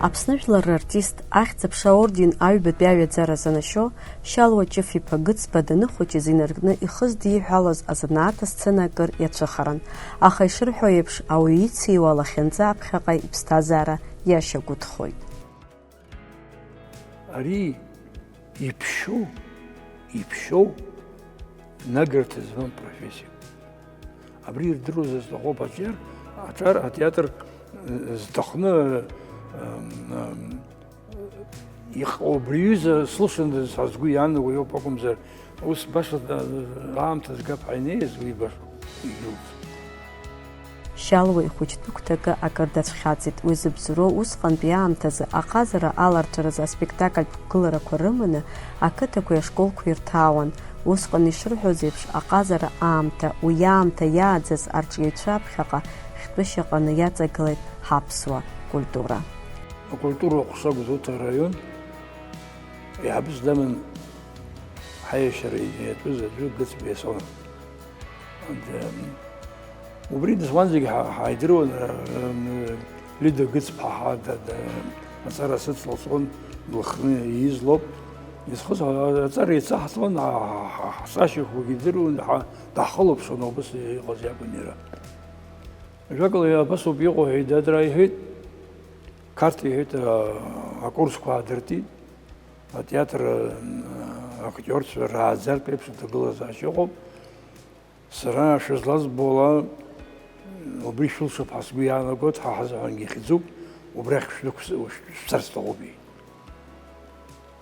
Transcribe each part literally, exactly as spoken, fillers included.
Аԥсны жәлар рартист, Ахьӡ-аԥша аорден аҩбатәи аҩаӡара занашьоу Шьалуа Ҷыф-иԥа Гыцба даныхәыҷыз инаркны ихы здиҳәалаз азанааҭ асцена акыр иацәыхаран, аха ишырҳәо еиԥш, ауаҩы ициуа лахьынҵа аԥхьаҟа иԥсҭазаара иашьагәыҭхоит. Ари иԥшьоу, иԥшьоу нагарҭа змам профессиоуп. Абри ирдыруазар сҭахуп аҿиар, аҿар, атеатр, э, зҭахны, э, м, м, иҟоу абри аҩыза слышандаз ҳәа сгәы иаанагоу иоуп акәымзар, ус баша, э, аамҭа згап ҳәа инеиз уи баша егьуп. Шьалуа ихәыҷтәы гәҭакы акыр дацәхьаҵит. Уи зыбзоуроу усҟантәи аамҭазы аҟазара аларҵәаразы аспектакльтә қәгыларақәа рыманы ақыҭақәеи ашколқәеи ирҭаауан. Усҟан ишырҳәоз еиԥш, аҟазара аамҭа, уи аамҭа иааӡаз арҿиаҩцәа аԥхьаҟа хьтәышьа ҟаны иаҵагылеит ҳаԥсуа культура. Акультура аҟәша Гәдоуҭа араион еиҳабыс даман ҳаиашьара иатәыз аӡәы Гыцба Иасон. Убри дызуан зегьы ҳа-, ҳаидыруан, м, Лида Гыцԥҳа ҳа-, да-, да-, аҵара сыцлаҵон, лыхны ииз лоуп. Изхыз ҳа-, аҵара еицаҳҵон, ҳа-, ҳа-, ҳа-, ҳцашьақәагьы идыруан, ҳа-, даҳхылаԥшуан, убас иҟаз иакәын иара. Ажәакала, абас ауп иҟоу ҳәа идадра иҳәеит, Қарҭ иҳәеит, а-, акурсқәа аадыртит, атеатр, м, актиорцәа рааӡартә еиԥш аҭагылазаашьа ыҟоуп. Сара шәызлазбо ала, убри шәылшап ҳәа сгәы иаанагоит, ҳа ҳазыҳәангьы ихьӡуп, убрахь шәнықәс-, шәцарц сҭахуп, иҳәеит.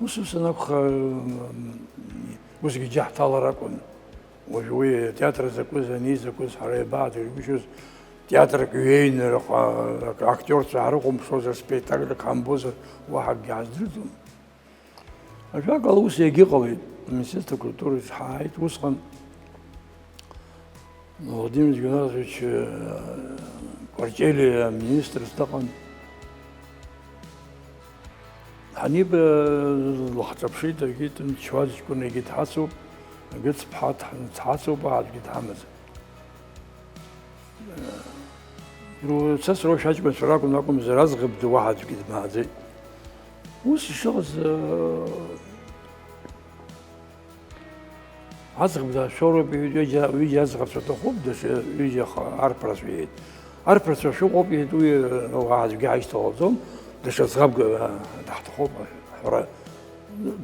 Ус, ус анакәха, усгьы џьаҳҭалар акәын. Уажә уи атеатр закәыз, ани закәыз ҳара иабаадыргәышьоз, театрак ҩеины, актиорцәа ҳрыхәамԥшуазар, спектакльк ҳамбозар, уаҳа акгьы ҳаздырӡом. Ажәакала, ус иагьыҟалеит, Министерство культуры ҳааит, усҟан Владимир Џьгәаҭ-Аазвич, э, Кәарҷелиа аминистрс дыҟан. Ҳаниба, лаҳҿаԥшит, егьит, мчуа ҷкәын егьит ҳацуп, Гыцԥҳа дҳацуп, аҳ аӡәгьы дҳамаӡам. Сасрыҟәа аҷкәынцәа ракәын акәымзар, аӡӷаб ду уаҳа аӡәгьы дмааӡеит. Ус ишыҟаз, аӡӷаб даашәоуроуп, ҩыџьа, ҩыџьа аӡӷабцәа аҭахуп, даҽа ҩыџьа арԥарацәа иҳәеит. Арԥарцәа шәыҟоуп, иҳәеит, уи уаҳа аӡәгьы ҳаишьҭалаӡом, даҽа ӡӷабк даҳҭахуп, ҳәара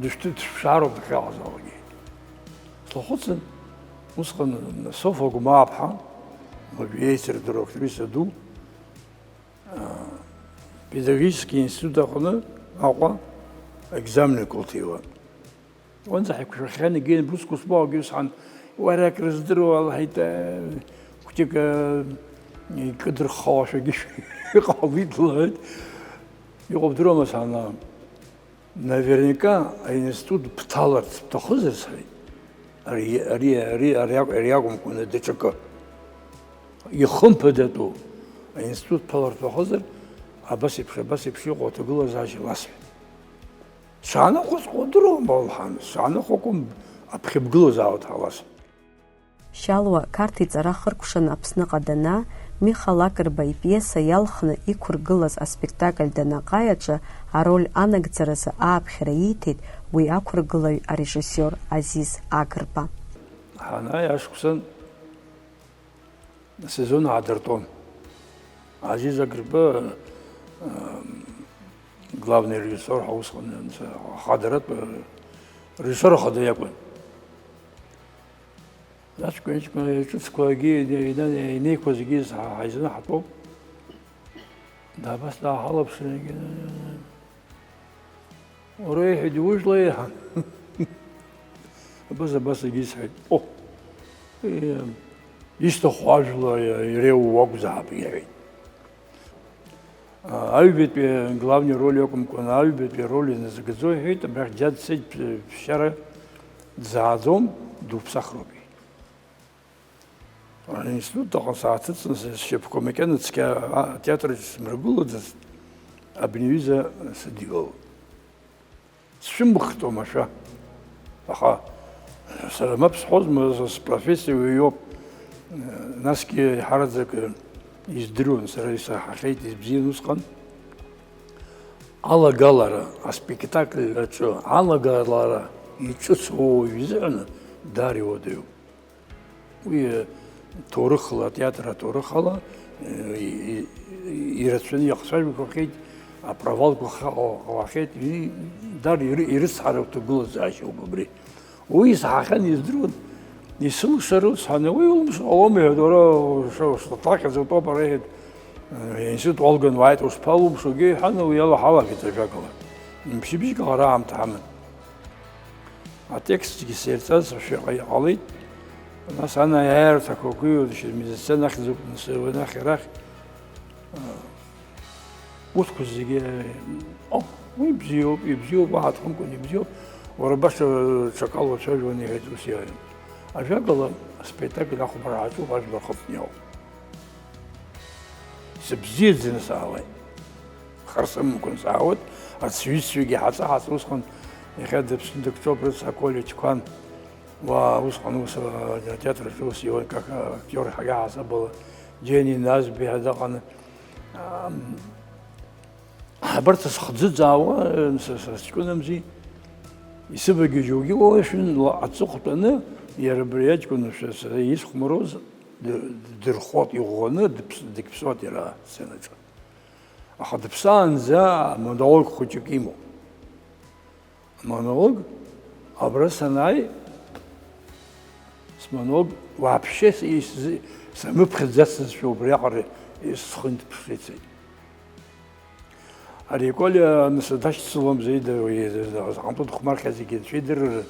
дышәҭы-, дышәԥшаароуп дахьыҟазаалакгьы. Слахәыцын, усҟан Софа Гәмааԥҳа, уажә еицырдыруа актриса ду, педагогический институт аҟны Аҟәа аекзаменқәа лҭиуан. Уанӡа ҳаиқәшәахьан, егьи бусқәа смоугьы усҟан, уара акрыздыруа лҳәеит, хәҷык икыдырххауашәагьы иҟалеит лҳәеит. Иҟоу бдыруама, сан? Наверняка аинститут бҭаларц бҭахызар, сҳәеит, ари, ари, ари, ари акә-, ари акәымкәаны даҽакы. Ихымԥадатәу аинститут бҭалар бҭахызар, абас еиԥш, абас еиԥш иҟоу аҭагылазаашьа ласҳәеит. Сшаанахәаҵәҟьо удыруама, лҳәан, сшаанахәақәам аԥхьа бгылозаауеит ҳәа ласҳәеит. Шьалуа Қарҭ иҵара хыркәшаны Аԥсныҟа данаа, Миха Лакрба ипиеса иалхны иқәыргылаз аспектакль Данаҟаи аҿы ароль анагӡаразы ааԥхьара ииҭеит уи ақәыргылаҩ арежиссиор Азиз Агрба. Ҳанааи ашықәсан асезон аадыртәон. Азиз Агрба, главный режиссер ҳәа усҟан, ахадаратә режиссер ахада иакәын. Аҷкәын, аҷкәын ҿыцқәагьы инеиқәа зегьы ҳаизаны ҳатәоуп. Абас дааҳалаԥшны, уара иҳәеит, иужәла еиҳан. Абас, абас зегьы исҳәеит. О, исҭаху ажәла иреиуоу акәзаап, иҳәеит. Аҩбатәи главный роль акәымкәан, аҩбатәи ароль иназыгӡо иҳәеит, абрахь џьа дцеит, ԥсшьара дзааӡом, дуԥсахроуп, иҳәеит. Аинститут аҟны сааҭыҵны, сшьапқәа макьана цқьа атеатр аҿы смыргылаӡацт, абни аҩыза сыдигалт. Сшәымхтәым ашәа. Аха сара мап сҳәозма, спрофессиа уи иоуп. Насгьы еиҳараӡак издыруан, сара исаҳахьеит, избзиан усҟан. Алагалара, аспектакль аҿы алагалара иҿыцу ауаҩ изыҳәан даара иуадаҩуп. Уи, э, ҭоурыхла, атеатр аҭоурыхала, э, и-, и-, ирацәаны иахцәажәақәахьеит, апровалқәа ха-, ҟалахьеит, и-, дар иры-, ирыцҳаратә ҭагылазаашьоуп абри. Уи исаҳахьан, издыруан, исылшару сҳәаны, уи улымшо ҟалом, иҳәеит, уара уша-, ушаҭахьаз утәоуп, ара, иҳәеит, институт уалган уааит, ушԥалумшогьы, иҳәан, уи ала ҳалагеит ажәакала. Мчыбжьык ара аамҭа ҳаман. Атекстгьы сирҵаз шәаҟа иҟалеит, нас анаиааирҭақәа угәы иудышьҭ, милициа нахьӡуп, нас уи анахь арахь, Урҭқәа зегьы, о, уи бзиоуп, ибзиоуп, уаҳа дхымкәан ибзиоуп, уара баша ҽакала уцәажәон, иҳәеит, ус иаҩын. Ажәакала, аспектакль ахәмарра аҿуп, ажәлар хыҵны иауп. Сыбзиаӡаны саауеит. Хар сымамкәан саауеит, аӡә сҩызцәагьы ҳаҵа-ҳаҵа усҟан, иахьа дыԥсны дыкҿоуп, рыцҳа, коллеџьқәан, уа усҟан ус, атеатр аҿы ус иуан, как актиор ҳаиаҳасабала, Џьени Назбеи ҳәа дыҟан. Ам, абарҭ схӡыӡаауа, са, са сҷкәынамзи, исывагьежьугьы уа шәын ла-, аҵыхәтәаны, иара абри аҷкәын ш-, са исхәмаруаз д-, дырхот, иӷәӷәаны дыԥс-, дагьԥсуат иара асценаҿы. Аха дыԥсаанӡа амонолог хәыҷык имоуп. Монолог, абра санааи, смонолог вообще с-, ис-, самыԥхьаӡацызшәа убриаҟара схы нҭыԥшицеит. Ари Колиа, нас, дашьцылом, зеида, уи, заҟантәы дыхәмархьа зегьы анцәа идырыр.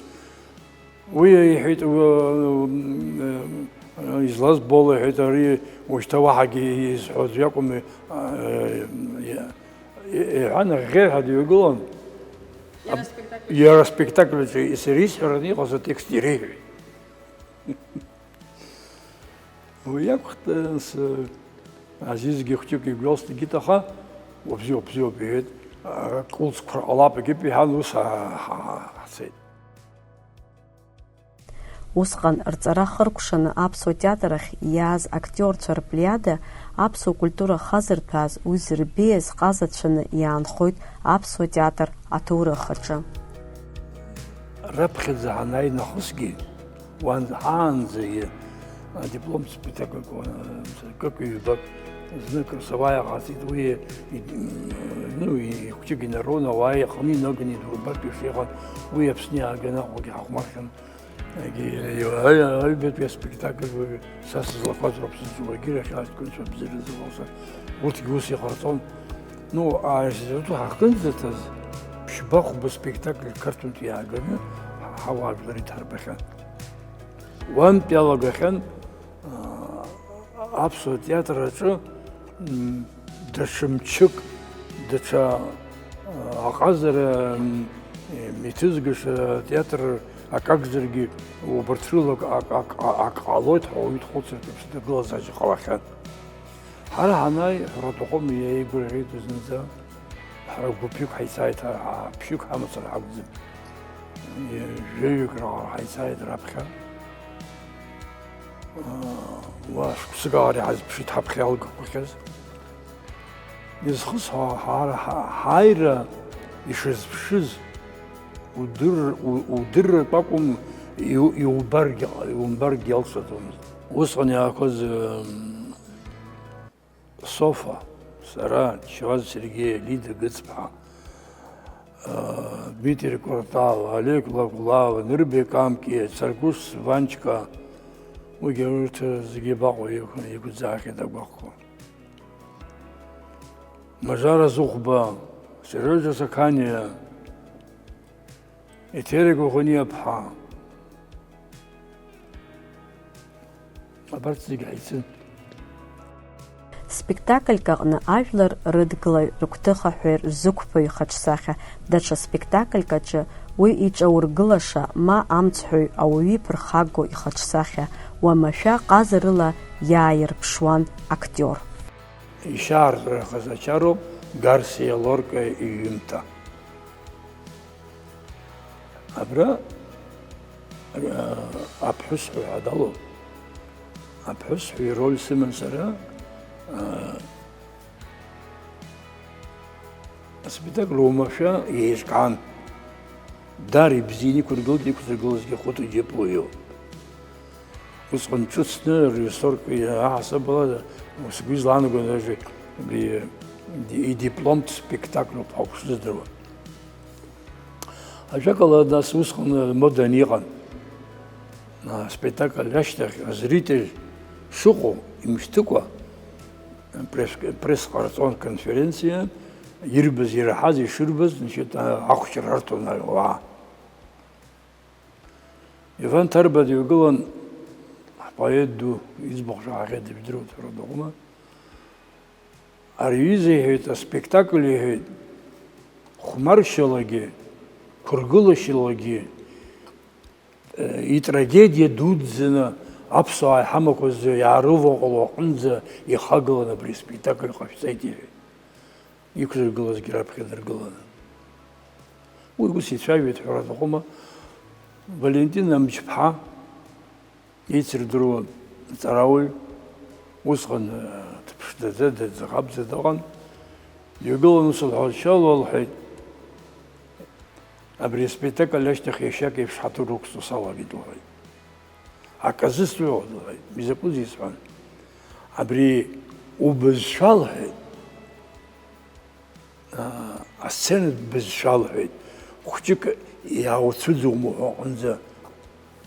Уи иҳәеит, у-, у-, излазбо ала иҳәеит, ари ушьҭа уаҳагьы изҳәоз иакәым, э, э, иҳәан, аӷьӷьа ҳәа дҩагылан. Иара Аб-, спектакль. Иара аспектакль аҿы сара исҳәараны иҟаз атекст иреиҳәеит. Уи акәхеит, с-, Азизгьы хәҷык игәы иалсны егьит, аха, убзиоуп, бзиоуп, иҳәеит, а, кылҵқәар ҟалап, егьып, иҳәан, ус ҳа-, ҳа-, ҳа-, ҳцеит. Усҟан рҵара хыркәшаны аԥсуа театр ахь иааз актиорцәа рплеиада аԥсуа культура хазырҭәааз, уи зырбеиаз ҟазацәаны иаанхоит аԥсуа театр аҭоурых аҿы. Раԥхьаӡа ҳанааи нахысгьы, уан-, ҳаанӡагьы адипломтә спектакльқәа, э, кык-ҩбак знык рсовет иҟаҵеит, уи, и-, ну, ихәҷык инарон, ауаа иҟны инаганы идурбартә ишиҟан, уи Аԥсны иааганы Аҟәагьы ҳахәмархьан. Егьи, аҩ-, аҩбатәи аспектакль уажәы са сызлақәаз роуп сызҿу, егьирахь аҷкәынцәа бзиара зыҟалҵа, урҭгьы ус иҟарҵон. Ну, аинститут ҳахькынӡаҭаз, ԥшьба-хәба спектакль қырҭынтә иааганы ҳауаажәлар иҭарбахьан. Уантә иалагахьан, аа, аԥсуа театр аҿы, м, даҽа мчык, даҽа, аа, аҟазара, м, иҭызгаша атеатр акакзаргьы убарҭ рыла ак, ак, ак, ак ҟалоит ҳәа ауаҩы дхәыцыртә аԥсы ҭагылазаашьа ҟалахьан. Ҳара ҳанааи, ҳәаратәаҟны иааигәырӷьеит зынӡа, ҳара гәыԥҩык ҳаицааит, ҳа, ҳа, ԥшьҩык ҳамацара ҳакәӡам. Жәаҩык раҟара ҳаицааит раԥхьа. Уа шықәсык аҟара иҳазԥшит ҳаԥхьа иалгақәахьаз. Изхысҳәаауа ҳара ҳа-, ҳааира ишазԥшыз удыр-, у-, удырратә акәым, иу-, иубаргьы, иумбаргьы иалшаӡомызт. Усҟан иаақәаз, м, Софа, сара, Чуаз Сергеи, Лида Гыцԥҳа, э, Дмитрий Квартал, Олег Лагулава, Нырбеи Камки, Царгәыс Ванчка, уигьы урҭ зегьы абаҟоу иқәын, иқәӡаахьеит агәаҟқәа. Мажара Зыхәба, Сериожа Сақаниа, Еҭери Гәаӷәаниаԥҳа. Абарҭ зегьы ҳаицын. Спектакльк аҟны ажәлар рыдгылаҩ, рыгәҭыха ҳәа рзықәԥо ихаҿсахьа, даҽа спектакльк аҿы уи иҿаургылаша, ма амцҳәаҩ ауаҩы иԥырхагоу ихаҿсахьа, уамашәа ҟазарыла иааирԥшуан актиор. Ишьаарҵәахыз ачароуп Гарсиа Лорка иҩымҭа. Абра, а, аԥҳәыс ҳәа далоуп. Аԥҳәыс ҳәа ироль сыман сара, а, Аспектакль уамашәа еиҿкаан. Дар ибзианы иқәыргылт, иқәзыргылазгьы Хәыҭу Џьапуа иоуп. Усҟан ҿыцны арежиссиорк аҳасабала, сгәы излаанаго, даже, ди-, идипломтә спектакль ауп ҳәа шыздыруа. Ажәакала, нас, усҟан моданы иҟан. Аспектакль ашьҭахь азритель шыҟоу имышьҭыкәа, пресс, пресс ҟарҵон, конференциа, ирбаз, ираҳаз, ишырбаз, значит, ахәшьара арҭон ауаа. Иван Ҭарба дыҩагылан, ҳпоет ду, иӡбахә шәаҳахьеит, дыжәдыруеит, ҳәара дыҟәыма. Ари аҩыза, иҳәеит, аспектакль, иҳәеит, хәмаршьалагьы, қәыргылашьалагьы, э, итрагедиа дуӡӡаны аԥсуаа иҳамақәаз иаарываҟало аҟынӡа ихагылан абри аспектакль ҟашәҵеит, иҳәеит. Иқәзыргылазгьы раԥхьа дыргыланы. Уи ус ицәажәеит ҳәа рацәахәыма, Валентин Амҷԥҳа, еицырдыруа ҵарауаҩ, усҟан, э, дыԥшӡаӡа, дыӡӷабӡа дыҟан, дҩагылан ус лҳәо, Шьалуа, лҳәеит, абри аспектакль ашьҭахь иашьак еиԥш ҳаҭыр уқәҵо салагеит, лҳәеит. Аказы сыҩуан, лҳәеит, изакәызеи сҳәан. Абри убызшәа, лҳәеит, аа, асценатә бызшәа, лҳәеит, хәҷык иаауцәыӡуама ҳәа аҟынӡа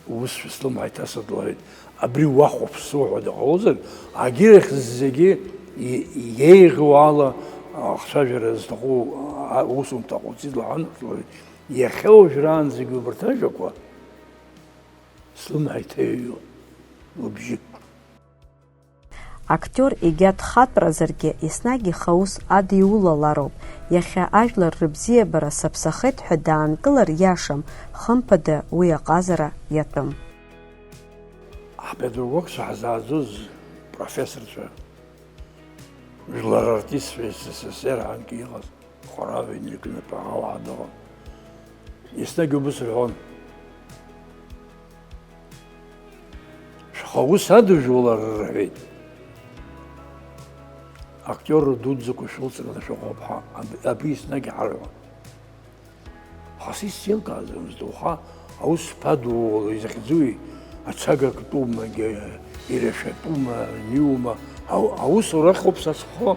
усшәа слымҳа иҭасит, лҳәеит. Абри уахәаԥшуа ҳәа дыҟалозар, агьырахь зегьы и-, иеиӷьу ала ахцәажәара зҭаху, а, усумҭа ҟауҵеит, лҳәан, лҳәеит. Иахьа уажәраанӡагьы убарҭ ажәақәа слымҳа иҭаҩуа лыбжьы. Актиор егьа дхатәразаргьы, еснагь ихаус адиулалароуп. Иахьа ажәлар рыбзиабара саԥсахеит ҳәа даанкылар иашам, хымԥада, уи аҟазара иатәым. Ҳпедагогцәа ҳзааӡоз профессорцәа, жәлар артистцәа, С С С Р аанкьа иҟаз, Хәараҳәа инаркны ԥаҳауаа дыҟан. Еснагь убыс рҳәон. Шәхы аус адыжәулар, рҳәеит. Актиорра дуӡӡақәа шәылҵраны шәыҟоуп ҳәа, аб-, абри еснагь иҳарҳәон. Ҳа сисзеилкааӡамызт, уаха аус шԥадуо, изахьӡуи, ацага актәума, егьа ирешәатәума, аниума, ау-, аусура ахьоуп са схы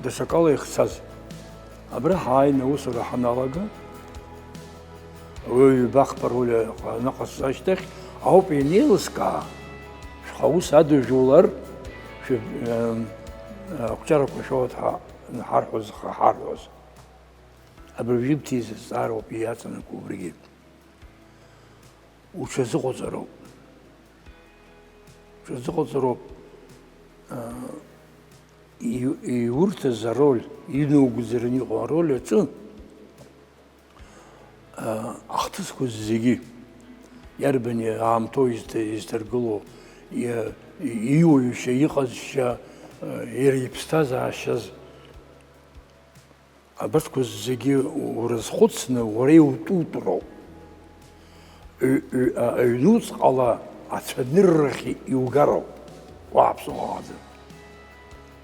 даҽакала ихцаз. Абра ҳааины аусура ҳаналага, уи ҩба-хԥа роль аныҟасҵа ашьҭахь ауп ианеилыскаа, шәхы аус адыжәулар, шәы-, ем, ақәҿиарақәа шәоуеит ҳәа анҳарҳәоз, аха ҳарҳәоз. Абыржәы ибҭиз азҵаароуп иаҵанакуа убригьы. Уҽазыҟаҵароуп. Уҽазыҟаҵароуп, а, иу-, иурҭаз ароль, инугӡараны иҟоу ароль аҿы, а, ахҭысқәа зегьы, иарбан аамҭоу изҭ-, изҭаргылоу, иа-, иуаҩышьа, иҟазшьа, а, иара иԥсҭазаашьаз, абарҭқәа зегьы урызхәыцны, уара иутәутәроуп. Ҩ-, ҩ-, а-, аҩнуҵҟала ацәаныррахь иугароуп. Уааԥсо ҟаҟаӡам.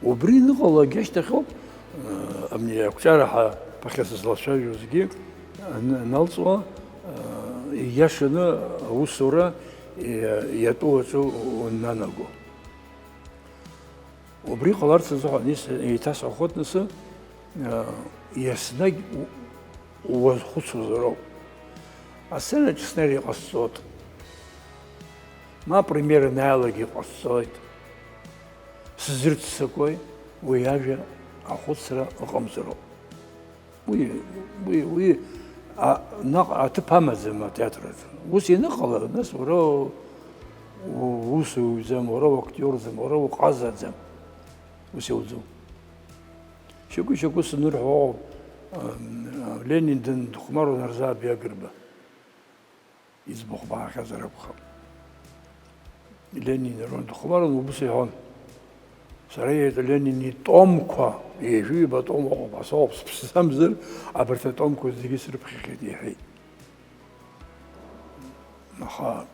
Убри аныҟалак ашьҭахьоуп, э, абни ақәҿиара ҳа-, ԥахьа сызлацәажәозгьы ан-, аналҵуа, э, ииашаны аусура иа-, иатәу аҿы унанаго. Убри ҟаларц азыҳәан ис-, еиҭасҳәахоит, нас, э, еснагь у-, уазхәыцуазароуп. Асценаҿ снеир иҟасҵоит. Ма апремиера анааилак иҟасҵоит. Сзырццакуеи, уи ажәа ахәыцра ыҟамзароуп. Уи, уи, уи, а, наҟ-, аҭыԥ амаӡам атеатр аҿы. Ус ианыҟала, нас уара у-, усуҩӡам, уара уактиорӡам, уара уҟазаӡам. Ус иауӡом. Шьоукы-шьоукы санырҳәо, ам, Ленин дындыхәмаруан Арзааб Иагрба. Иӡбахә баҳахьазар акәхап. Ленин ирон, дыхәмаран, убыс иҳәон. Сара, иҳәеит, Ленин итомқәа, ҩажәи ҩба том ыҟоуп, ҳәа соуп, сыԥсӡамзар, абарҭ атомқәа зегьы срыԥхьахьеит, иҳәеит. Аха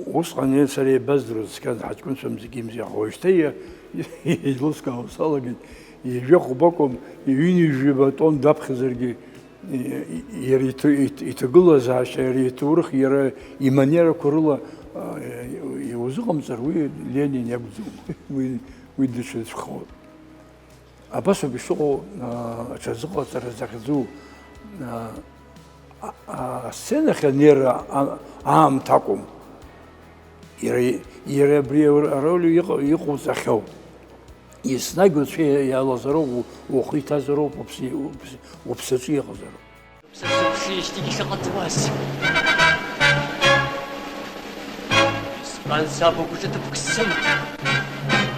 усҟан иара сара еибаздыруаз цқьа ҳаҷкәынцәамзи кимзи, аха уажәшьҭа иа-, еилыскаауа салагеит, Ҩажәа хәба акәым, ҩынҩажәаба тонн даԥхьазаргьы, иара иҭ-, иҭ-, иҭагылазаашьа, иара иҭоурых, иара иманерақәа рыла, а, иузыҟамҵар, уи Ленин иакәӡам. Уи, уи даҽаӡәхоит. Абас ауп ишыҟоу, а, аҽазыҟаҵара захьӡу, а, а, асценахь анеира а-, аамҭа акәым. Иара, иара абри ароль иҟа-, иҟоуҵахьоу. Еснагь уцәа иалазароуп, у-, ухы иҭазароуп, уԥсы, уԥсы, уԥсаҿы иҟазароуп. Сыԥсижьҭеигьы шаҟа ҵуаз. Избан саб угәаҿы ҭыԥк сымам.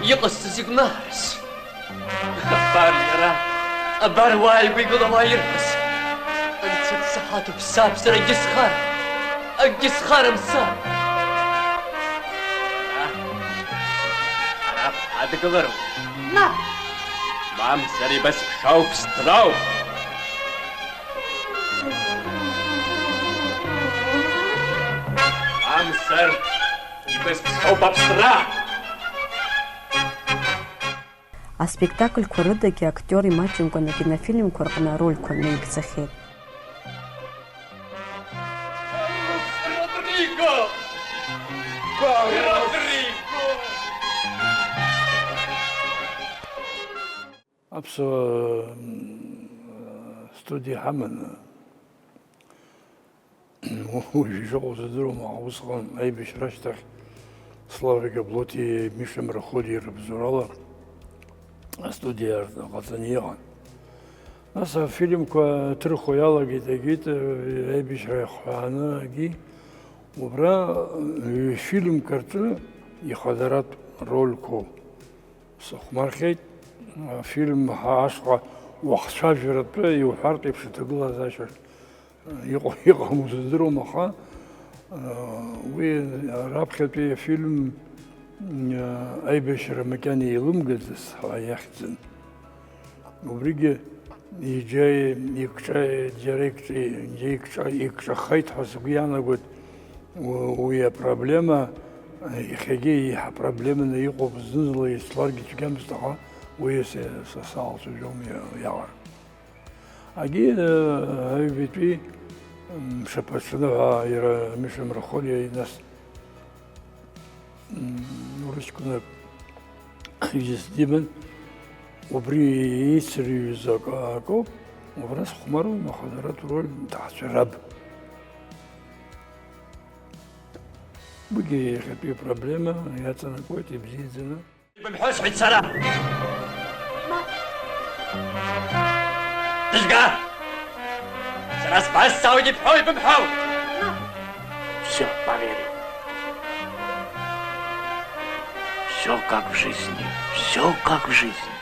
Иҟасҵаз игәнаҳаз. Абар иара, абар уааигәа игылоу уаа ирҳәаз. Анцәа дсаҳаҭуп саб, сара акгьы схарам, акгьы схарам саб. Ара, ара ҳадгылароуп. Мап! Мамзар ибызԥшоу ԥсроуп. Мамзар ибызԥшоуп аԥсра. Аспектакльқәа рыдагьы актиор имаҷымкәан акинофильмқәа рҟны арольқәа наигӡахьеит. Карлос Родриго! Карлос Родриго! Аԥсуа, м, студиа ҳаманы, уажә ишыҟоу сыздыруам, аха усҟан аибашьра ашьҭахь Славик Аблоҭиеи Миша Мрахәылиеи рыбзоурала астудиа ҟаҵаны иҟан. Нас афильмқәа ҭырхуа иалагеит, егьит, аибашьра иахҳәааны, егьи убра, ҩ-, фильмк рҿы ихадаратә рольқәоу сыхәмархьеит. Афильм ҳа-, ашҟа уахцәажәаратәы иуҳәартә еиԥш аҭагылазаашьа иҟоу, иҟаму сыздыруам, аха, уи раԥхьатәи афильм, аибашьра макьана еилымгаӡац ҳәа иахьӡын. Убригьы иџьа-, икҿа-, џьара икҿа-, икҿа-, икҿахеит ҳәа сгәы иаанагоит. У-, уи апроблема, иахьагьы еиҳа проблеманы иҟоуп, зны-зынла ицларгьы цәгьамызт, аха уи са, са салацәажәом иа-, иаҟара. Агьи, э, аҩбатәи, м, мшаԥырҽны ҳәа иара Миша Мрахәылиа нас, м, урысқәнак ҩызас диман, убри еицырҩыз акы, акоуп, убра сыхәмаруан, аха дара туроль ҭаацәараб. Уигьы иахьатәи апроблема иаҵанакуеит ибзиаӡаны. Ибымҳәо сҳәеит сара. Дыжәга! Сара сбазҵаауеит, ибҳәо, ибымҳәо! Всё, поверил. Всё как в жизни. Всё как в жизни.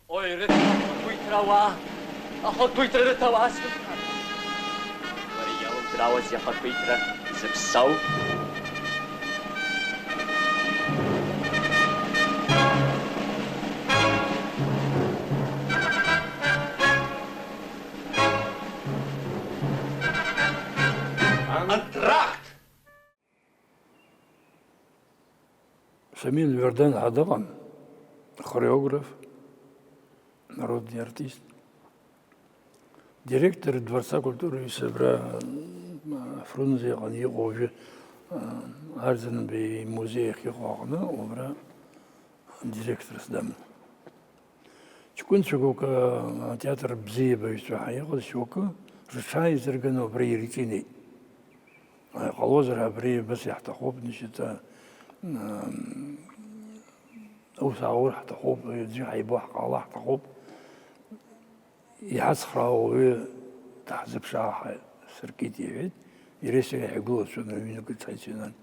Ой, рыҭ ахақәиҭра ауаа, ахақәиҭра рыҭ ауаа срыҭан. Уара иалудраауазеи ахақәиҭра зыԥсоу? Антракт! Шамил Иордан ҳәа дыҟан, хореограф, народный артист. Директор Дворца культуры исабра, м, Фрунзе иҟан иҟоу уажәы, а, Арӡынба имузеи ахь иҟоу аҟны, убра директорс даман. Ҷкәынцәақәак, а, атеатр бзиабаҩцәа ҳәа иҟаз шьоукы рҽааизырганы убра ирҿынеит. Ҟалозар, абри абас иаҳҭахуп, значит, а, м, аус ааур ҳҭахуп, аӡәы ҳаибо ҳҟала ҳҭахуп, иҳацхраауа уаҩы даҳзыԥшаа ҳәа сыркит, иҳәеит. Иареи сареи ҳаигәылацәан, ҩнык ицаицәан.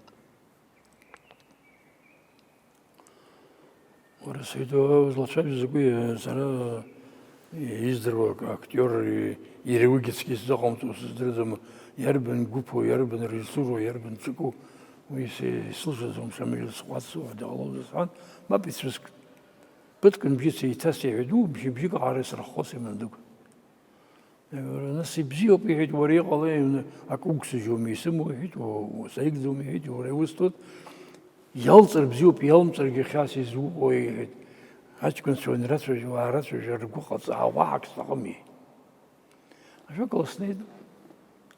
Уара, сҳәеит, уара узлацәажәо закәи? Сара издыруа ак-, актиор иара уигьы цқьа исзыҟамҵо сыздырӡом. Иарбан гәыԥу, иарбан режиссуроу, иарбан ҿыку, уи се-, исылшаӡом, Шамил, сҟәаҵ, уаҳа дыҟалозар, сҳәан, мап ицәыскт. Ԥыҭк нбжьыц еиҭасеиҳәеит, уу, бжьы-бжьык аҟара исырххо сыман дук. Нас ибзиоуп, иҳәеит, уара иҟалеи, акы уқәсыжьуам, исымоу, иҳәеит, уа-, уа-, саигӡом, иҳәеит, уара иусҭоит. Иалҵыр бзиоуп, иалымҵыргьы хьаас изуҟои, иҳәеит. Аҷкәынцәа уанрацәажәо, уаарацәажәо, ргәы ҟаҵа-, уаҳа акы сҭахыми. Ажәакала, снеит,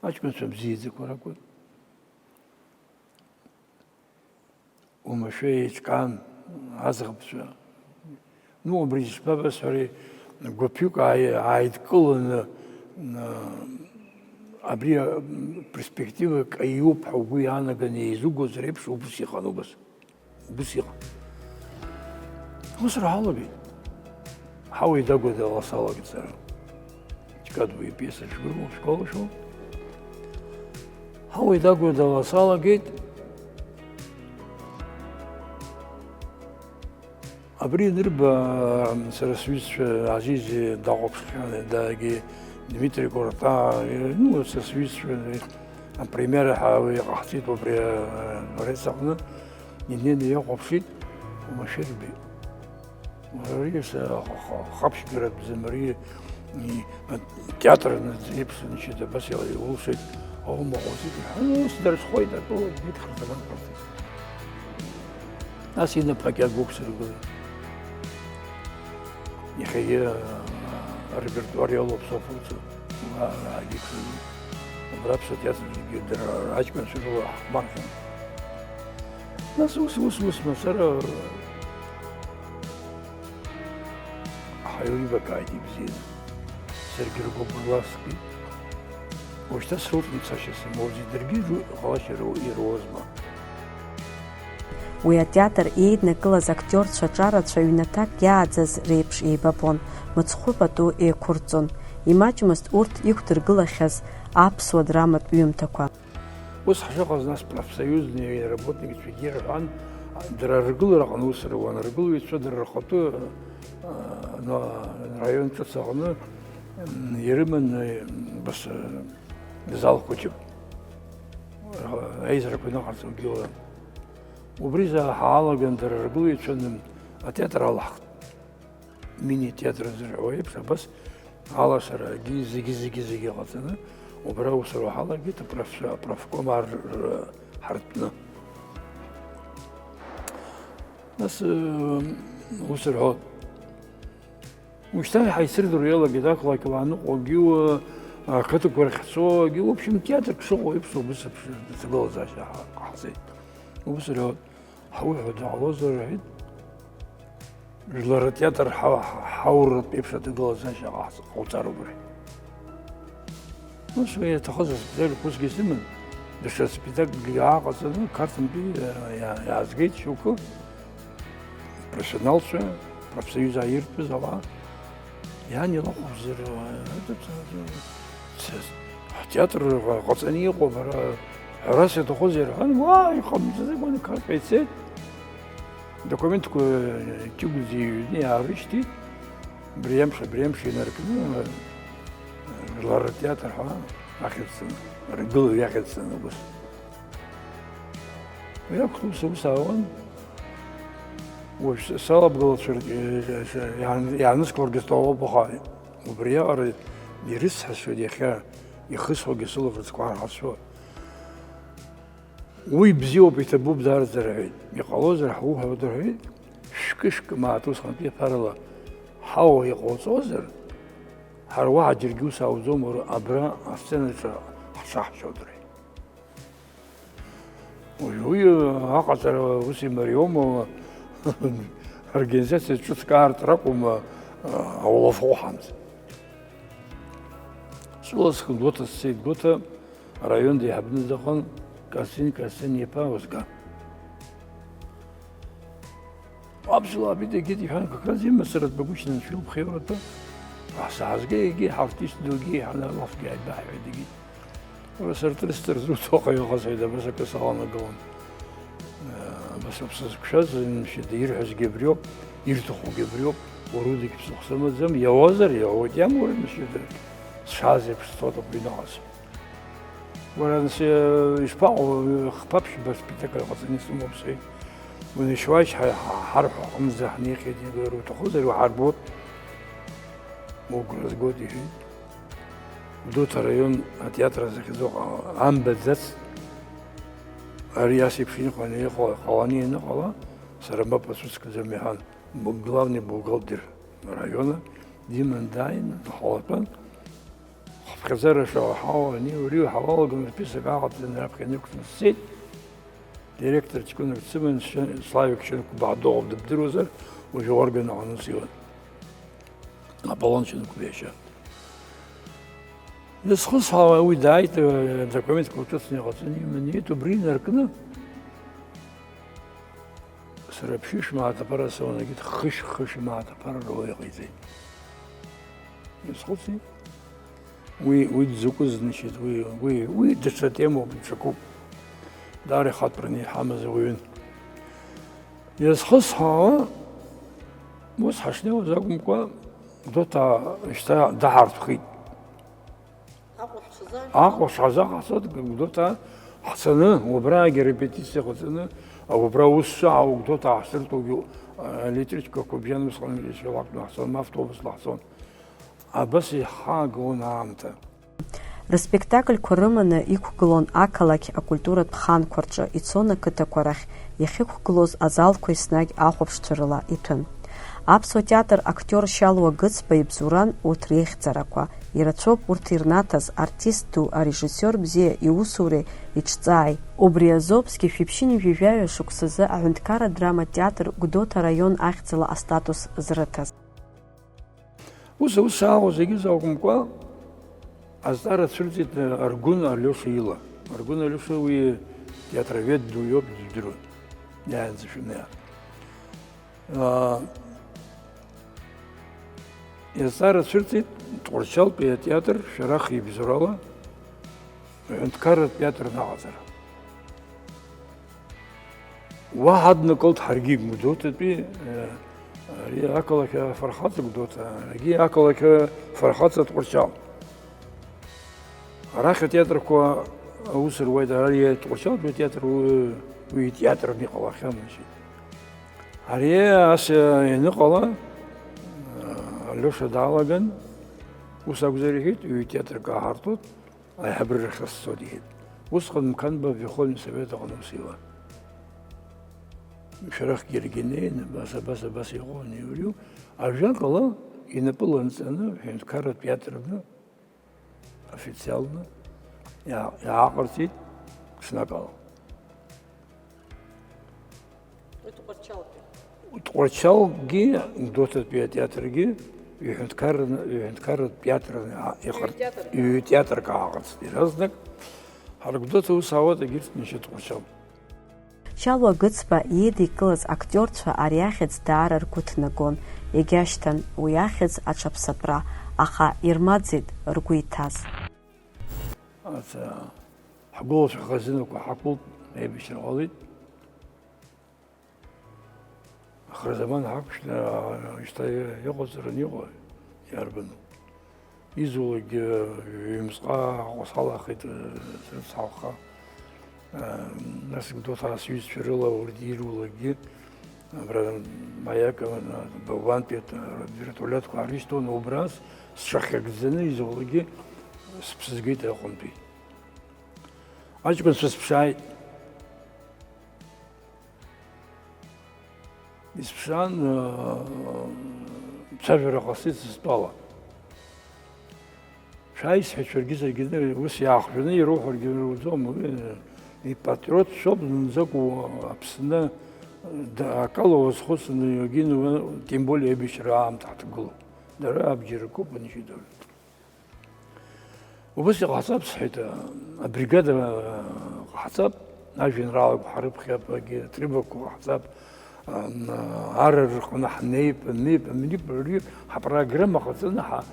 аҷкәынцәа бзиаӡақәа ракәын. Уамашәа еиҿкаан аӡӷабцәа. Ну, убри ишԥабасҳәари, гәыԥҩык ааи-, ааидкыланы, а, абри, а, перспективак аиуп ҳәа угәы иаанаганы еизугоз реиԥш, убыс иҟан, убыс. Убыс иҟан. Ус рҳалагеит. Ҳауеидагәа дала салагеит сара. Ҷкадуа ипиеса шәгәырӷьо, шәгәалашәо. Ҳауеидагәа дала салагеит. Абри анырба, сара сҩызцәа Азизи дахәаԥшхьан, дагьы Дмитри Горта, ну, са сҩызцәа, апремиера ҳәа уи иҟаҳҵеит убри, а, Дворец аҟны, инеины иахәаԥшит, умашәырбеит. Уара ари са х-, х-, хабжьгаратә зымари, и, а, театр анаӡ еиԥш ншьыда абас иала иулшеит, аума ҟоузит, ус дырҽхәеит атәыла Дмитрий Хырзаман-Хырзиз. Нас инапы акьагәа ықәсыргылеит. Иахьагьы, а, арепертуар иалоуп соуф уцу, а, а, агьықәсыргылеит. Абра аԥсуа театргьы дара аҷкәынцәа рыла ҳхәмархьан. Нас ус, ус, ус мацара ҳаилибакааит ибзианы. Саргьы ргәы гәырласкит. Уажәшьҭа срылҵны цашьа сымоузеи, даргьы ру-, ҟалашьа ру-, ируазма. Уи атеатр еиднакылаз актиорцәа ҿарацәа ҩнаҭак иааӡаз реиԥш еибабон, мыцхәы пату еиқәырҵон. Имаҷмызт урҭ иқәдыргылахьаз аԥсуа драматә ҩымҭақәа. Ус ҳшыҟаз, нас, профсоюзни работникцәагьы ирҳәан, дара ргылараҟны ус руан, ргылаҩцәа дара рхатәы, а, на-, раион ҿыц аҟны, м, ирыман, м, бас, а, зал хәыҷык, а, аизарақәа ныҟарҵогьы уан. Убри заа ҳаалаган, дара ргылаҩцәа атеатр алаҳхт. Мини-театр зырҳәо еиԥш, абас алашарагьы зегьы, зегьы, зегьы ҟаҵаны, убра аусура ҳалагеит, апроф-, апрофком ар-, р-, ҳартны. Нас, э, ус рҳәоит. Ушьҭа ҳаицырдыруа иалагеит, ақалақь уааныҟәогьы, ақыҭақәа рахь ҳцогьы, в общем, театрк шыҟоу еиԥш, убыс аԥш-, аҭагылазаашьа ҳа-, ҟаҳҵеит. Убыс рҳәоит. Ҳауҳәо дыҟалозар, рҳәеит, жәлар атеатр ҳа-, ҳауратә еиԥш аҭагылазаашьа ҟаҳҵ-, ҟауҵароуп, рҳәеит. Ус уи иаҭахыз аспектакльқәа усгьы сыман, даҽа спектакльгьы ааҟаҵаны, Қарҭынтәи иа-, иа-, иаазгеит шьоукы, профессионалцәа, профсоюз ааиртәыз ауаа. Иан илахәызар, ҳтеатр ҟаҵаны иҟоуп, ара, ҳәарас иаҭахузеи рҳәан, уа, иҟамҵаӡакәаны Қарҭтәи ицеит. Документқәа Кьыгәӡа иҩны иаарышьҭит. Абри амш, абри амш инаркны, жәлар ртеатр ҳәа ахьӡҵаны, ргылаҩ иахьӡҵаны убас. Уи акәхап, ус, ус аауан. Уажә салабгалацәа р-, иаан-, иаанызкыларгьы сҭахуп, аха убриаҟара ирыцҳасшьоит иахьа, ихысуагьы сылаӷырӡқәа аарҳасуа. Уи бзиоуп, иҭабуп даараӡа, рҳәеит. Иҟалозар, ҳуҳәоит, рҳәеит. Шәкы-шәкы мааҭ усҟантәи аԥарала ҳауа иҟауҵозар, ҳара уаҳа џьаргьы ус аауӡом, уара абра асценаҿы ҳҽаҳшьоит, рҳәеит. Уи, уи аҟаҵара ус имариоума, организациа ҿыцк аартра акәым, аулафахәы ҳамц. Сыласхын Гәыҭа сцеит, Гәыҭа араион деиҳабны дыҟан, Касин, Касин иԥа Озга. Аԥсуаа бит, егьит, иҳәан, как раз имацаратә агәышьҭнаншәа илԥхеиуа атәы, саазгеи, егьи ҳартист дугьы иҳәан, алафгьы ааибаҳҳәеит, егьит. Уара сырҭрысҭыр зуҭо ҟаҩ ҟасҵоит, абас акы саланагалон. Абас ауп сызқәшәаз, мшьыда, ирҳәазгьы абриоуп, ирҭахугьы абриоуп, уара удагь ԥсыхәа сымаӡам, иауазар, иауеит, иамур, мшьыда, сшааз еиԥш сцоит абри ныҟаз. Уара, нас, э, ишԥаҟоу, э, хԥа-ԥшьба спектакль ҟаҵаны исымоуп, сҳәеит. Унашьуашь ҳа-, ҳа-, ҳарҳәо аҟынӡа ҳнеихьеит, иҳәар уҭахызар, уҳарбоит. Угәра згоит, иҳәеит. Гәдоуҭа араион атеатр захьӡу ҟа-, амбаӡац, ари ас еиԥш иҟан, иҟала-, ҟаланы ианыҟала, сара мап ацәыскӡом, иҳәан. Бу-, главный бухгалтер района диман дааин, ҳалатәан. Ҳаԥхьаӡара шаҳауа ани-, ури ҳалалаган, список ааҟаҵаны раԥхьа инықәсҵеит. Директор ҷкәынак дсыман, Шьын-, Славик Шьынқәба Доӷов дыбдыруазар, уажәы орган аҟны ус иуан. Аполлон Шьынқәба иашьа. Дысхысҳәаауа уи дааит, э, документқәа лҿыцны иҟаҵаны иманиеит, убри инаркны, сара ԥшьышә мааҭ аԥара соуан, егьит хышә, хышә мааҭ аԥара руа иҟаиҵеит. Исхәыцит. Уи, уи дзакәыз, значит, уи, уи, уи даҽа темоуп, даҽакуп. Даара ихатәраны иҳамаз ауаҩын. Иазхысҳәаауа, ус ҳашнеиуаз акәымкәа, Гәдоуҭа шьҭа даҳартәхеит. Аҟәа ҳшазааҳгаз. Аҟәа ҳшазааҳгаз, Гәдоуҭа ҳцаны, убраагьы репетициа ҟаҵаны, убра аус шаҳауа Гәдоуҭа ҳахьсыртәугьы, а, електричкақәа бжьан усҟан ишьалакәны ҳцон, автобусла ҳцон. Абас иҳаагон аамҭа. Рыспектакльқәа рыманы иқәгылон ақалақь акультуратә хаанқәа рҿы, ицон ақыҭақәа рахь, иахьықәгылоз азалқәа еснагь ахәаԥшцәа рыла иҭәын. Аԥсуа театр актиор Шьалуа Гыцба ибзоуран урҭ реихьӡарақәа. Ирацәоуп урҭ ирнаҭаз артист ду, арежиссиор бзиа иусуреи иҿҵааи. Убри азоуп зқьи жәшәи ԥшьынҩажәи жәаҩа шықәсазы аҳәынҭқарра адрама театр Гәдоуҭа араион ахьӡала астатус зрыҭаз. Ус, ус аауа зегьы закәымкәа, азҵаара цәырҵит Аргәын Алиоша ила. Аргәын Алиоша уи театровед ду иоуп, дыздыруан. Иаанӡа шәымнеи. Аа, иазҵаара цәырҵит Тҟәарчалтәи атеатр Шәарах ибзоурала аҳәынҭқарратә театр анаҟаҵара. Уа ҳаднакылт ҳаргьы Гәдоуҭатәи, э, ари ақалақь афырхаҵа Гәдоуҭа, аригьы ақалақь афырхаҵа Тҟәарчал. Арахь атеатрқәа аус руеит, ари Тҟәарчалтәи атеатр уи, уи театрны иҟалахьан, значит. Ари ас ианыҟала, э, Алиоша даалаган, ус акәзар, иҳәеит, ҩ-театрк ааҳартуеит, аиҳабыра рахь сцоит, иҳәеит. Усҟан Мқанба Верховный Совет аҟны ус иуан. Шәарахгьы иаргьы неин, абас, абас, абас иҟоу аниуриу, ажәакала, инапы ланҵаны, ҳәынҭқарратә театрны, официалны иаа-, иааҟарҵеит ҽнакала. Уи Тҟәарчалтәи. Тҟәарчалгьы, Гәдоуҭатәи атеатргьы, иҳәынҭқарра-, иҳәынҭқарратә театрны иҟарҵеит. Ҩ-театрк. Ҩ-театрк ааҟарҵеит иаразнак. Ҳара Гәдоуҭа ус аауеит, егьырҭ нахьхьи Тҟәарчал. Шьалуа Гыцба иидикылаз актиорцәа ари ахьӡ даара ргәы ҭнагон, иагьашьҭан уи ахьӡ аҽаԥсапра, аха ирмаӡеит ргәы иҭаз. Аца, ҳгәылацәа хазынақәа ҳақәылт, аибашьра ҟалеит. Ахырзаман ҳақәшәны, а, шьҭа иҟаҵараны иҟои, иарбану? Изулакгьы ҩымзҟа Аҟәа салахеит, э, срыцҳауха. Э, нас Гәдоуҭа сҩызцәа рыла урҭ ирулакгьы, абра Маиак, э, Баубантәи, э, вертолиотқәа аарышьҭуан, убрас сҽахьыгӡаны изулакгьы сыԥсы згеит Аҟәантәи. Аҷкәынцәа сыԥшааит. Исԥшаан, э, цәажәара ҟасҵеит сызтәала. Шәааи, сҳәеит, шәаргьы саргьы ус иаахжәаны ируҳәаргьы руӡом, уи, э, ипатриот шәоуп, зынӡак у-, Аԥсны, э, да-, акала уазхәыцны, иагьыну, тем более аибашьра аамҭа ҳҭагылоуп. Дара абџьар ркуп, анышьидоуп. Убас иҟаҳҵап, сҳәеит, абригада ҟаҳҵап, ажәеинраалақәа ҳарыԥхьап, егьи атрибақәа ҟаҳҵап, ан-, арра рҟны ҳнеип, нип, нип, рип, ҳапрограмма ҟаҵаны ҳа-,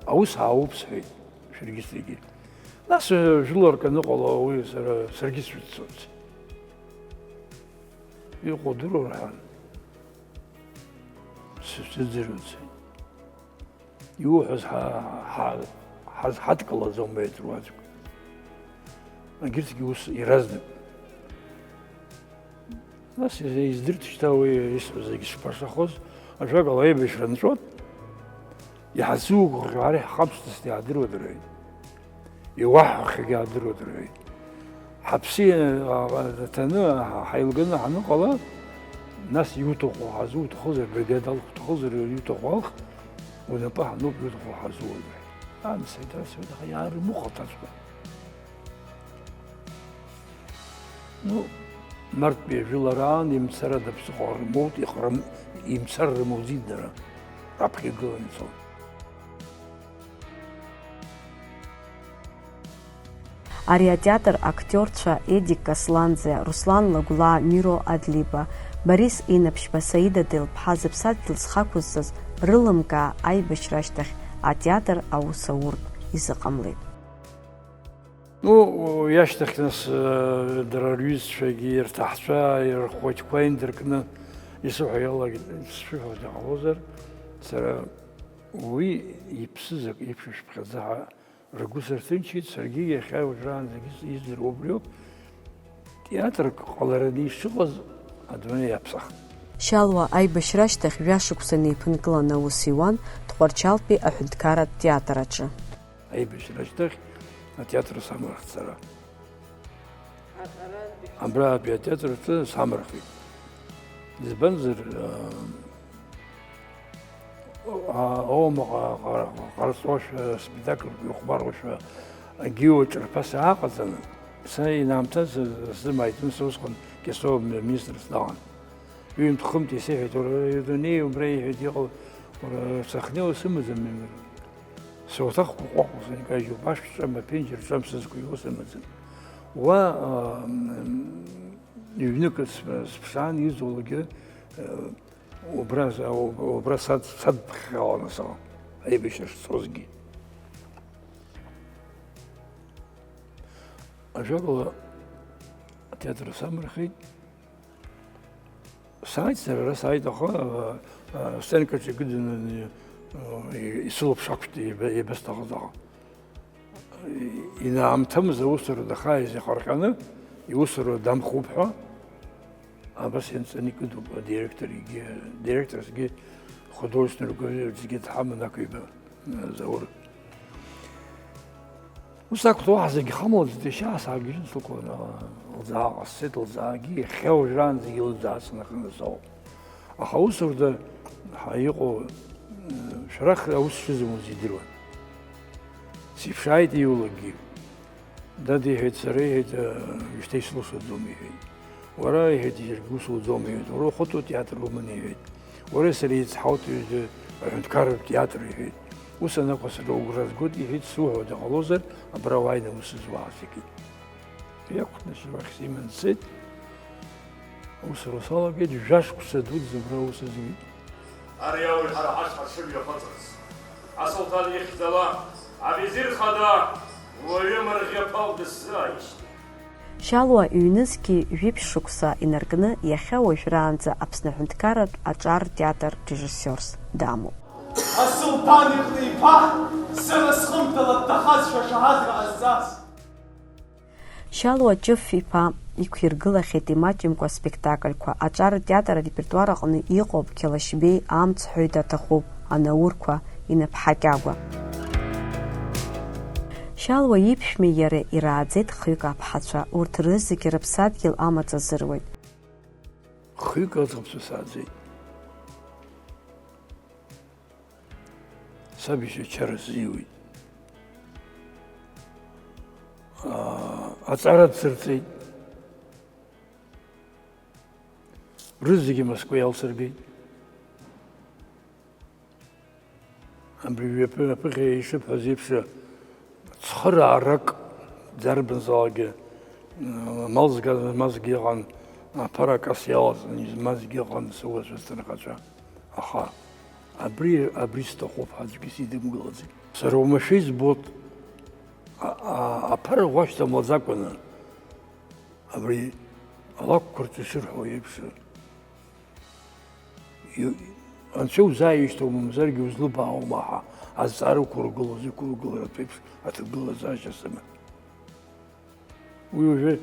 аус аауп, сҳәеит, шәаргьы саргьы. Нас, э, жәыларк аныҟало, уи сара, саргьы сшәыццоит. Иҟоу удыруан ҳәа. Сышәзыӡырҩуан сҳәеит. Иуҳәаз ҳа-, ҳа-, ҳазҳадкылаӡом, иҳәеит руаӡәк. Егьырҭгьы ус иаразнак. Нас издырт шьҭа уи исҳәо зегь шԥашахоз, ажәакала, аибашьра нҵәот, иҳазугәырӷьо ара иҳхамсҭазҭгьы аадыруада рҳәеит. Иуаҳҳәахьагьы аадыруада рҳәеит. Ҳаԥсы, а, ҭаны, ҳа-, ҳаилганы ҳаныҟала, Нас иуҭаху ҳазуҭахозар, бригада алхуҭахозар, иуҭаху алх, унапы ҳануп, иуҭаху ҳазуҭаху. Анцәа иҭасҳәеит, аха иаарымухырҭаҵәҟьа. Ну, мартәи ажәылараан имцарада ԥсыхәа рымоут, иҟрым-, имцар рымоузеи дара, раԥхьа игыланы ицон. Ари атеатр актиорцәа Едик Касланӡе, Руслан Лагәлаа, Миро Адлиба, Борис Инаԥшьба, Саида Делԥҳа зыԥсадгьыл зхақәызҵаз рылымкаа аибашьра ашьҭахь атеатр аус ауртә изыҟамлеит. Ну, иашьҭахь нас, э, дара рҩызцәагьы, ирҭаҳцәа, рхәыҷқәа индыркны, исыҳәо иалагеит, сшәыҳәоит, иҟалозар, сара уи иԥсыз акы иԥшышәԥхьаӡа ҳәа ргәы сырҭынчит, саргьы иахьа уажәраанӡагьы издыруа убриоуп, театрк ҟалараны ишыҟаз адунеи иаԥсахт. Шьалуа аибашьра ашьҭахь жәашықәса неиԥынкыланы аус иуан Тҟәарчалтәи аҳәынҭқарратә театр аҿы. Аибашьра ашьҭахь атеатр самырхт сара. Абраатәи атеатр аҿы самырхит. Избанзар, а, а, ауама ҟа-, ҟа-, ҟарҵошәа, спектакльқәа ихәмаруашәа, агьиуа ҿырԥаса ааҟаҵаны, са инаамҭаз сзымааит, ус усҟан Кьасоу министрс далан. Ҩынтә-хынтә исеиҳәеит, уара, адунеи убра, иҳәеит, иҟоу, уара, сахьнеиуа сымаӡам, сауҭахқәа ҟәаҟәа санкажьуп, ашә ҿам, аԥенџьыр ҿам сызқәиуа сымаӡам. Уа, а, м, ҩнык сп-, сԥшаан, изулагьы, а, убра, убра сад-, садԥхьаланы сыҟан, аибашьра шцозгьы. Ажәакала, атеатр самырхит. Сааит сара ара, сааит, аха, а, а, сценкаҿы икыдын, а, исылаԥш ақәшәт, иаб-, иабасҭахыз аха. Инаамҭамыз аусура дахааиз иҟарҟьаны, иусура дамхуп ҳәа, абас ианҵаны икыдуп адиректор, егьи, директорсгьы, художественный руководительсгьы дҳаман ақәиба, а, Заур. Ус акәзар, уаҳа зегьы хамлаӡеит, иашьа саагьежьын сықәланы, лӡаа ҟасҵеит, лӡаагьы иахьа уажәраанӡагьы лыӡаа сынханы соуп. Аха аусурда ҳа иҟоу, шәарах аус шызымуаз идыруан. Сиԥшааит иулакгьы. Дад, иҳәеит, сара, иҳәеит, ушьҭа исылшаӡом, иҳәеит. Уара, иҳәеит, иаргьы усуӡом, иҳәеит, уара ухәыҭоу театр уман, иҳәеит. Уара сара еицҳауҭеижьҭеи аҳәынҭқарратә театр, иҳәеит. Ус анакәха, сара угәра згоит, иҳәеит, суҳәоит, иҟалозар, абра уааины аус зуа ҳәа сикит. Иақәхны шьҭахь симан дцеит. Аусура салагеит, жәашықәса дуӡӡа абра аус зуит. Ари ауаҩ ҳара ҳашҟа дшымҩахыҵыз, асулҭан ихьӡала авизир хада уаҩы мырӷьаԥал дысзааижьҭеи. Шьалуа ҩнызқьи жәиԥшь шықәса инаркны иахьа уажәраанӡа Аԥсны аҳәынҭқарратә аҿар театр режиссиорс дамоуп. Асулҭан иҟны иԥа, сара схымҭала дҭахазшәа шаҳаҭра ҟазҵаз. Шьалуа Ҷыф-иԥа иқәиргылахьеит имаҷымкәа аспектакльқәа, аҿар театр арепертуар аҟны иҟоуп Қьалашьбеи, Амцҳәаҩ даҭахуп, Анаурқәа, Инаԥҳа Кьагәа. Шьалуа иԥшәмеи иареи ирааӡеит хҩык аԥҳацәа, урҭ рызегьы рыԥсадгьыл амаҵ азыруеит. Хҩык аӡӷабцәа сааӡеит. Саб иашьа ачара сзиуит. Аа, аҵара дсырҵеит. Рызегьы Москва иалсыргеит. Абри ҩаԥы-, аԥыхьа ишыбҳәаз еиԥш, цхыраарак дарбанзаалакгьы, м, мал згаз, змазгьы ыҟан, аԥара акас иалаз, измазгьы ыҟан, сыуацәа сҭынхацәа. Аха абри, абри сҭахуп ҳәа аӡәгьы сидымгылаӡеит. Сара уамашәа избоит, а, а, аԥара уашьҭамлаӡакәаны, абри алакәқәа рҿы ишырҳәо еиԥш, и-, анцәа узааишьҭуа, мамзаргьы узлыбаауа уаҳа азҵаарақәа ургыло, зықәыргыларатә еиԥш аҭагылазаашьа сыман. Уи уажәы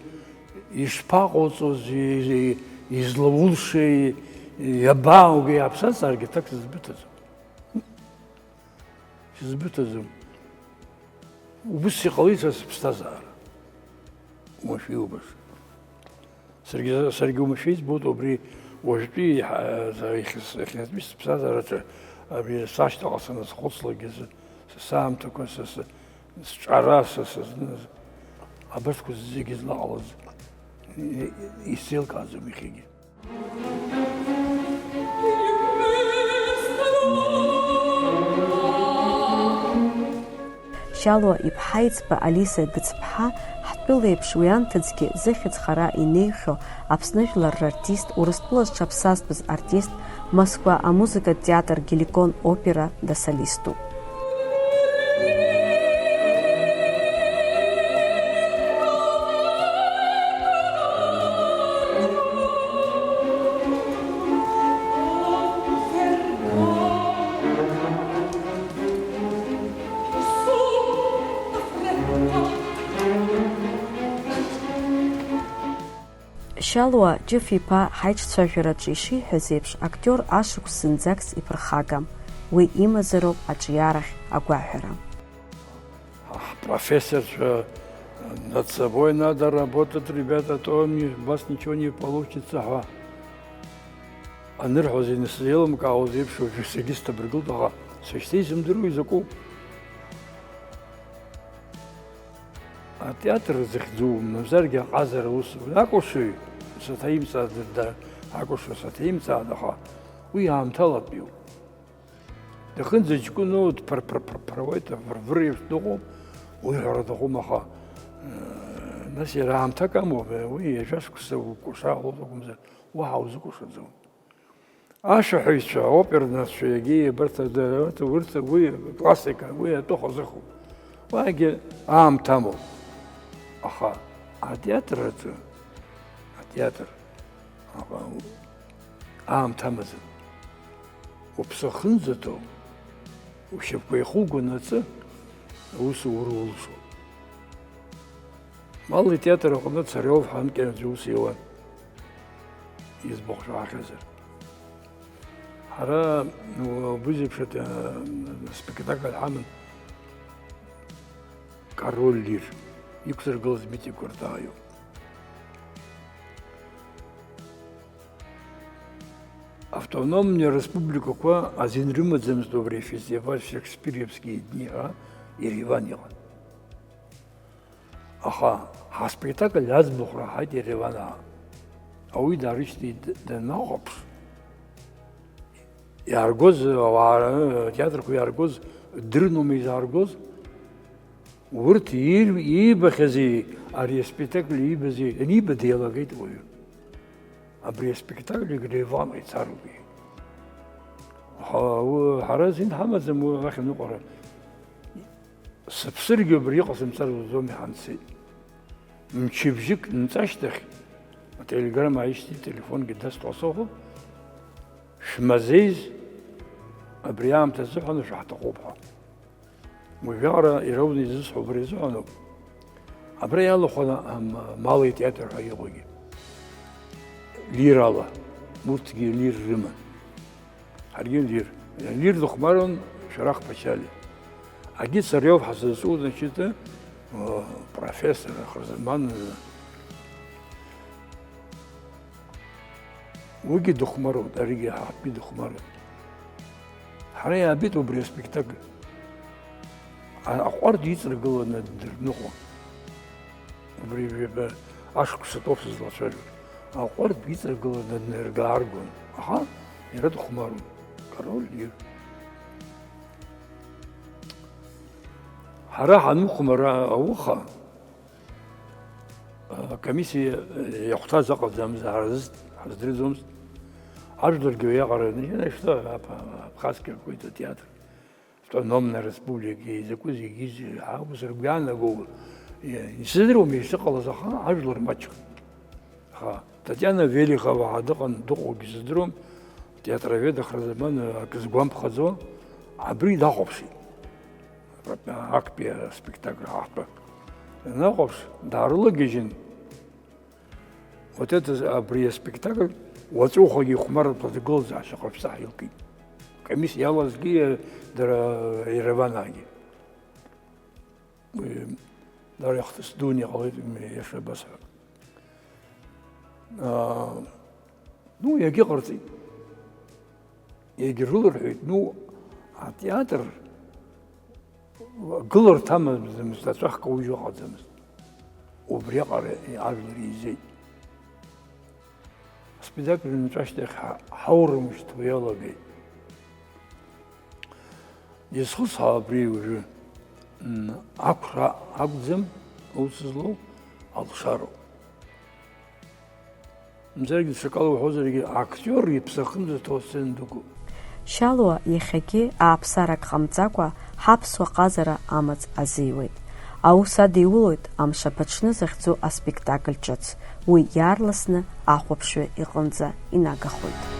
ишԥаҟауҵоз, и-, и-, излаулшеи, иабааугеи, аԥсаҵааргьы аҭак сызбыҭаӡом. Сызбыҭаӡом. Убыс иҟалеит са сыԥсҭазаара. Уамашәа иубаз. Саргьы, саргьы уамашәа избоит убри Уажәтәи иахьа-, за-, иахьыс-, иахьынтәи сыԥсҭазаараҿы абри сашьҭаҟа саназхәыцлакгьы, са, са саамҭақәа, са, са, сҿара, са, са, зны, абарҭқәа зегьы злаҟалаз, и-, и-, исзеилкааӡом иахьагьы. Шьалуа иԥҳа иӡба Алиса Гыцԥҳа, ҳтәыла еиԥш уи анҭыҵгьы зыхьӡ хара инеихьоу Аԥсны жәлар рартист, Урыстәыла зҽаԥсазтәыз артист, Москва амузыкатә театр Геликон опера дасолиступ. Шьалуа Ҷыф-иԥа ҳаиҿцәажәараҿы ишиҳәаз еиԥш, актиор ашықәс зынӡакс иԥырхагам, уи имазароуп аҿиарахь агәаҳәара. Ҳпрофессорцәа, над собой надо работать, ребята, а то у вас ничего не получится ҳәа анырҳәоз, инсзеилымкаауаз еиԥш, уажәы саргьы сҭабыргылт, аха сашьҭа исымдыруа изакәу. Атеатр захьӡу, мамзаргьы аҟазара ус, акәашаҩ, саҭаимҵаа, дырда-, акәашаҩ саҭаимҵаан, аха уи аамҭалатәиуп. Дахынӡа ҷкәыноу дԥыр-, ԥыр-, ԥыр-, ԥыруеит, авыр-выр еиԥш дыҟоуп, уи ҳәара аҭахума, аха, э, нас иара аамҭак амоуп, уи ҩажәа шықәса укәашар акәымзар, уаҳа узыкәашаӡом. Ашәаҳәаҩцәа, аопернацәа, егьи абарҭ, урҭ, урҭ, уи классика, уи атәы хазыхуп. Уигьы аамҭа амоуп. Аха атеатр аҿы, атеатр, аха, аамҭа амаӡам. Уԥсы ахынӡаҭоу, ушьапқәа еихугонаҵы, аус ура улшоит. Малый театр аҟны Царев ҳәа анкьа аӡәы ус иуан, иӡбахә шәаҳахьазар. Ҳара, убри зеиԥш, э, спектакль ҳаман, Король Лир, иқәзыргылаз Митя Гәырҭаа иоуп. Автономные республикақәа азин рымаӡамызт убри афестиваль Шекспировские дни ҳәа Ереван иҟан. Аха ҳаспектакль аӡбахә раҳаит Ереванаа. Ауаҩы даарышьҭит, данахәаԥш, иааргоз ауаа, атеатрқәа иааргоз дырноума изааргоз? Урҭ ир-, иибахьази, ари аспектакль иибази, аниба деилагеит уаҩы. Абри аспектакль Ереван ицароуп, иҳәеит. Ҳа-, у-, ҳара азин ҳамаӡам уи ахь аныҟәара. Сыԥсыргьы убри иҟасымҵар луӡом, иҳанцеит. Мчыбжьык нҵәашьҭахь ателеграмма ишьҭит, телефонгьы дасҭо сыҟоуп, шәмазеиз абри аамҭа азыҳәан шәаҳҭахуп ҳәа. Уажәаҟара ирауны изысҳәо убри азыҳәаноуп. Абра иалахәын, ам, Малый театр ҳәа иҟоугьы. Лирала. Урҭгьы лир рыман. Ҳаргьы лир. Лир дыхәмарун Шәарах Ԥачалиа. Агьи Царев ҳәа сызҿу, значит, э, профессор, ахырзаман, э, уигьы дыхәмаруан, аригьы ҳаҳҭгьы дыхәмаруан. Ҳара иаабеит убри аспектакль. А-, аҟәардә иҵаргыланы дырныҟәон. Убри ҩба ашықәсатәоуп сызлацәажәо. Аҟәардә иҵаргыланы днаргааргон. Аха иара дыхәмаруан. Король Лир. Ҳара ҳанықәмара ауха, акомиссиа иахәҭаз ыҟаӡамызт, ҳара ҳаздырӡомызт. Ажәларгьы уиаҟара, ну, что, аб-, абхазский какой-то театр, автономная республика, изакәыз, егьиз, ҳа ус ргәы иаанагоу, исыздыруам ишыҟалаз, аха ажәлар маҷхеит. Аха Татиана Велихова ҳәа дыҟан, дыҟоугьы сыздыруам, театровед ахырзаман, акы згәамԥхаӡо, абри дахәаԥшит. Актәи аспектакль ҳаҳҭо. Данахәаԥш, даарылагьежьын, вот это, абри аспектакль уаҵәухагьы ихәмарратәы дгылазаашьа ҟаԥҵа ҳаилкит. Комиссиа иалазгьы дара Ереванаагьы. Уи дара ихҭыс дуны иҟалеит, иаша абасҳәа. Аа, Ну, иагьыҟарҵеит. Иагьрылырҳәеит, ну, атеатр гыларҭа амаӡамызт, аҵәах каужьуа ыҟаӡамызт. Убриаҟара ажәлар еизеит. Аспектакль анҵәа ашьҭахь ҳа-, ҳаурымшьҭуа иалагеит. Изхысҳәаауа абри уажәы, м, ақәра акәӡам аус злоу, алшароуп. Мамзаргьы даҽакала уҳәозаргьы, актиор иԥсы ахьынӡаҭоу асцена дықәуп. Шьалуа иахьагьы ааԥсарак ҟамҵакәа ҳаԥсуа ҟазара амаҵ азиуеит. Аус адиулоит Амшаԥаҽны захьӡу аспектакль ҿыц. Уи иаарласны ахәаԥшҩы иҟынӡа инагахоит.